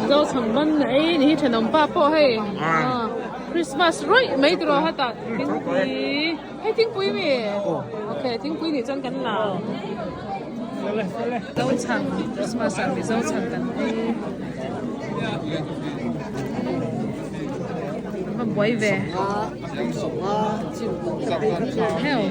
Zo chhang ban ei ni hi thenawm pa pawh hei Christmas rawih mai tiraw hetah thingpui hei thingpui mi okay thingpui nih chuan kan la ang Zo chhang Christmas ah mizo chhang kan ei an va buai ve. Heo.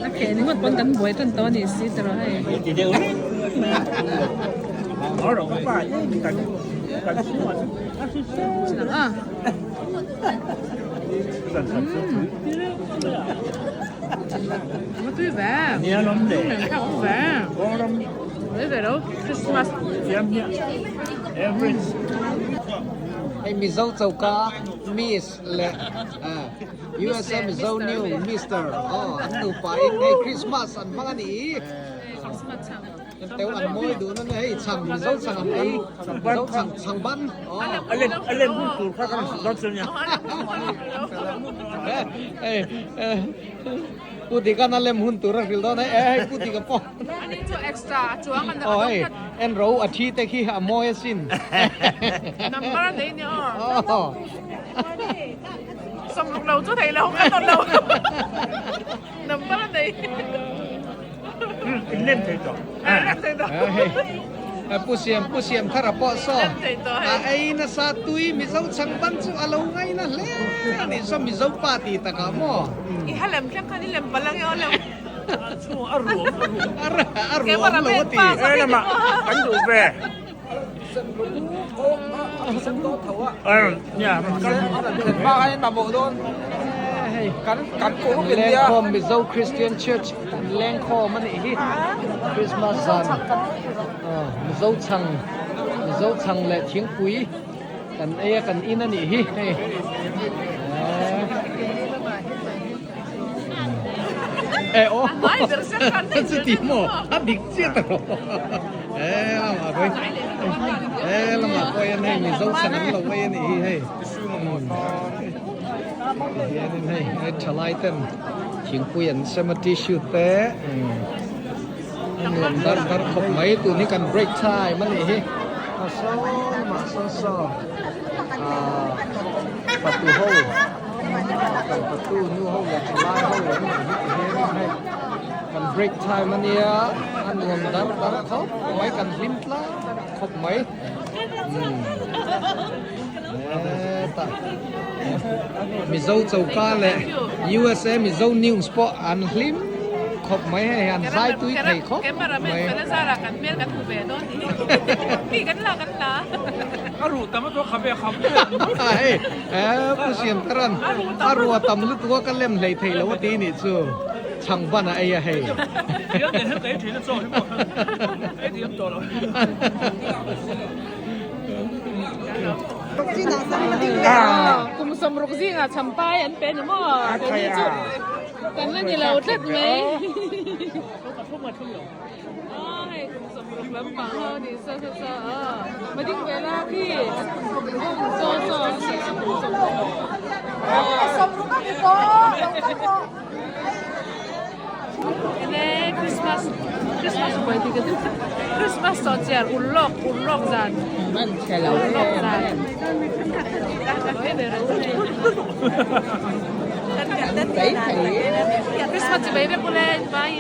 A kheh ni ngawt pawn kan buai tan tawh a nih si tiraw hei. A tui ve. Ve ve lo Christmas. Hei Mizo choka Miss leh USA Mizo New Mister aw an nupa in hei Christmas an hmang a ni. Teu an mawi dun a ni hei chhang Mizo chhang an ei Mizo chhang chhang ban aw. A lem hun tur kha ka rawn sawi dawn chu nia. Hei Pu Dikana lem hun tur a hrilh dawn a e hei Pu Dika pawh. Ani chu extra a chuang a Aw hei en ro a thi te khi a mawi asin. Number a nei ni aw. Sawmruk lo chu thei lo ka tawn lo. Number a nei. In lem thei tawh. Lem thei tawh. Pu Siam Pu Siam thar a pawh saw. A ei nasa tui Mizo chhang ban chu a lo ngaina hle a nih saw Mizo pa ti takah maw. I ha lem thleng khan i lem palh ang e aw lem. A ruam a ruam. A ruam lo a ti. He lamah kan duh ve. Lengkhawm Mizo Christian Church lengkhawm a nih hi Christmas zan Mizo chhang Mizo chhang leh thingpui kan ei a kan in a nih hi hei. E aw chuti maw a dik chiah ta rawh e lamah pawh e lamah pawh hian hei mizo chhan an lo ei a nih hi hei hianin hei hei thalai ten thingpui an sem a tissue te a nuam dar dar khawp mai tun hi kan break time a nih hi a saw lamah sawn saw ah fatu ho. Kan patu nu ho leh thalai ho an awm hi ti hianin hei kan break time ania a nuam dar dar khawp mai kan hlim tlang khawp mai umm hetah Mizo choka leh USA Mizo news pawh an hlim khawp mai hei an zai tui thei khawp mai. Hei Pu Siamtharan a rua tam lutuk a ka lem hlei thei lo a ti nih chu chhang ban a ei a hei. Kum sawmruk zingah champai an pe ni maw? Keini chu kan la ni lo tlat mai. Aw hei kum sawmruk lampang ho ni sa sa sa a mading ve la khi kum saw saw a ni a kum sawmruk sawmruk a ni tawh lo kal rawh ene Christmas Christmas buai ti ka duh Christmas saw chiar ulawk ulawk zan man chhe lo ulawk zan Christmas chi bai vek ule bye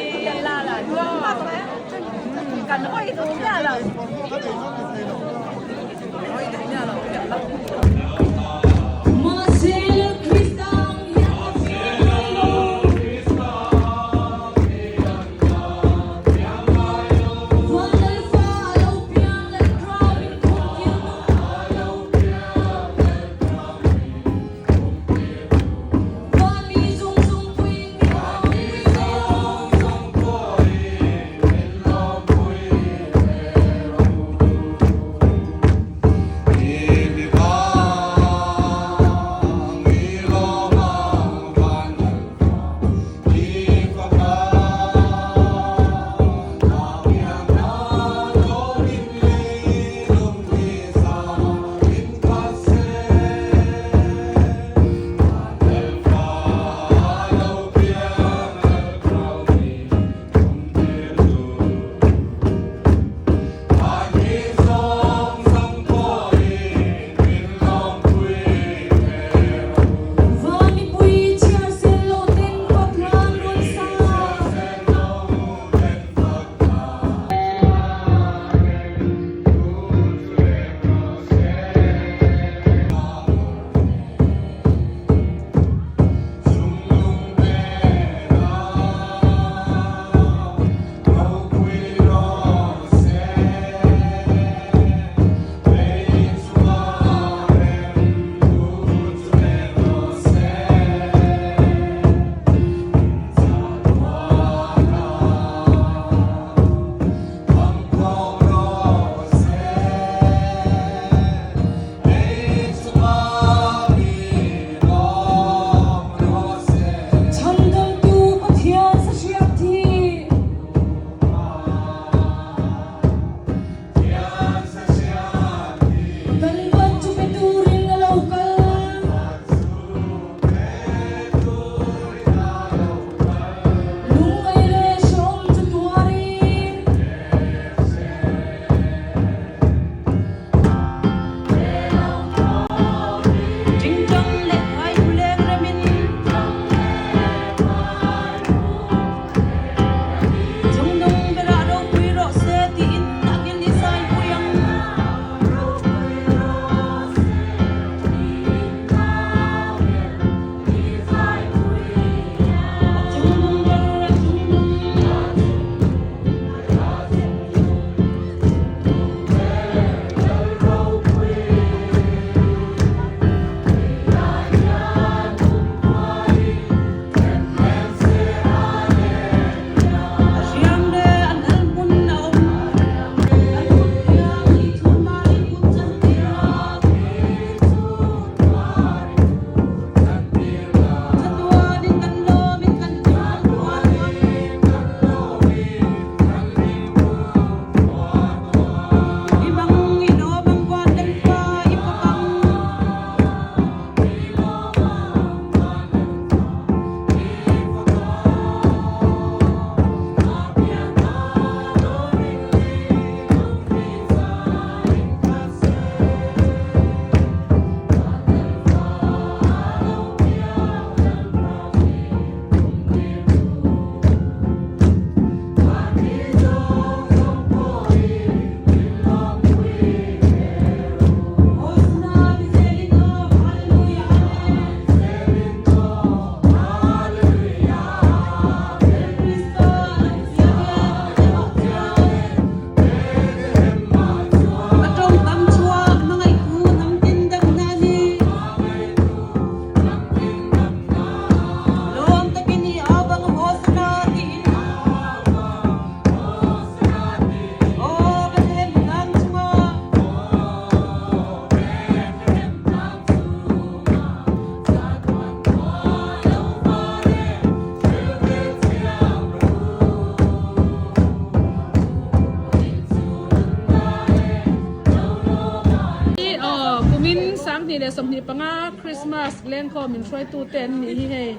25 Christmas lengkhawm in hruaitu te an nih hi hei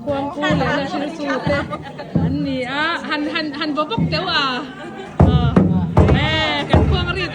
khuangpu leh la hriltu te an ni a han han han vaw bawk teuh a e kan khuang ri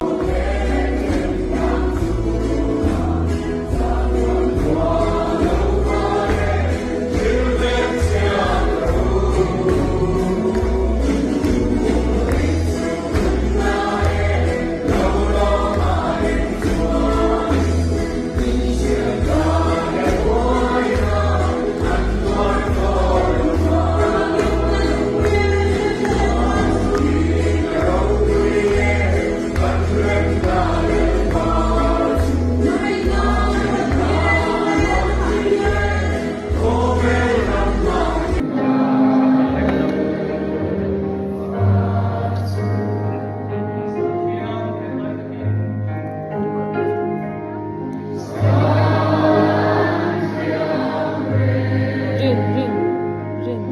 Rin rin rin.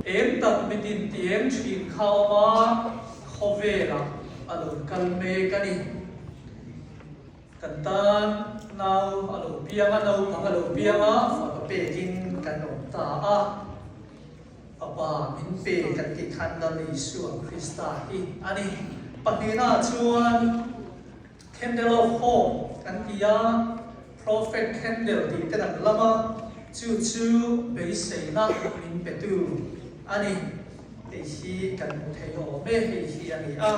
Eng tak mitin ti eng thin kha awm a, khawvelah a lo kal mek a ni. Kan tan nau a lo piang a, naupang a lo piang a, fapa pekin kan awm ta a. Fapa min pe kan tih khan Lal Isua Krista hi a ni. Pahnihna chuan Candle of Hope kan ti a, Prophet Candle tih te kan lam a, chu chu beiseina min petu a ni. Hei hi kan hmu thei awm e, hei hi a ni a.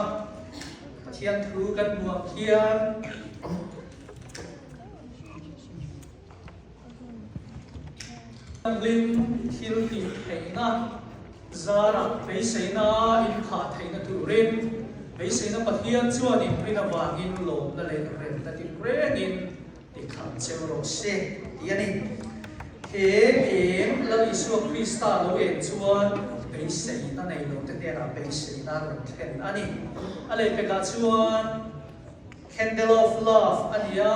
Pathian thu kan hmu ang hian Hlim thil tih theihna zarah beiseina inphah theihna turin beiseina Pathian chuan inrin avangin lawmna leh remna tinrengin tikhat cheu rawh se tih a ni. He eng Lal Isua Krista lo en chuan beiseina nei lo te hnenah beiseina rawn thlen a ni. A lehpekah chuan Candle of Love a ni a,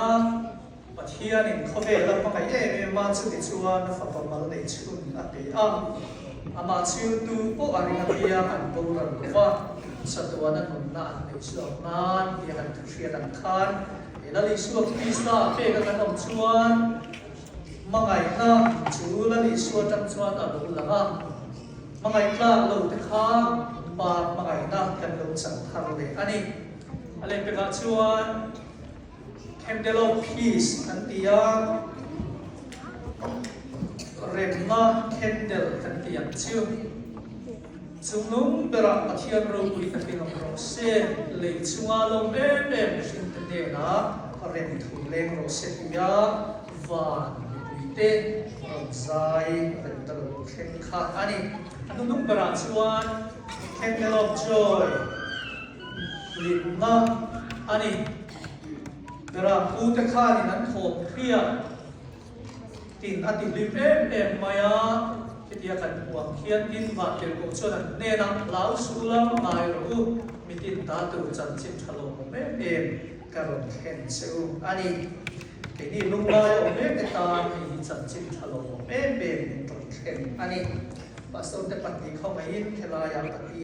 Pathianin khawvel a hmangaih em em a, chuti chuan a fapa mal nei chhun a pe a. Amah chhiutu pawh a ring apiang an boral lo va, chatuana nunna an nei chhuak nan tia kan thuhriat ang khan he Lal Isua Krista pek a kan awm chuan hmangaihna chu Lal Isua atang chuan a lo lang a, hmangaih tlak lo te kha pa hmangaihna kan lo chang thar leh a ni. A lehpekah chuan Candle of Peace an ti a, remna candle kan ti ang chu. Chungnung berah Pathian ropui takin awm rawh se, lei chunga lawm em em mihringte hnenah rem thu leng rawh se tia van mipuite rawn zai rem ta lo thleng kha a ni. A hnunung berah chuan Candle of Joy, hlimna a ni. Berah pute khanin an thawm hriat. Tin, a ti hlim em em mai a, hetia kan hmuh ang khian tin Vantirhkoh chuan an hnenah, Hlau suh la, ngai rawh u, mitin ta tur chanchin tha lo awm em em ka rawn thlen che u a ni. Keini lungngai awm mek te tan hei hi chanchin tha lo awm em em min rawn thlen a ni. Pastor te pahnih khawngaihin helaiah ka ti.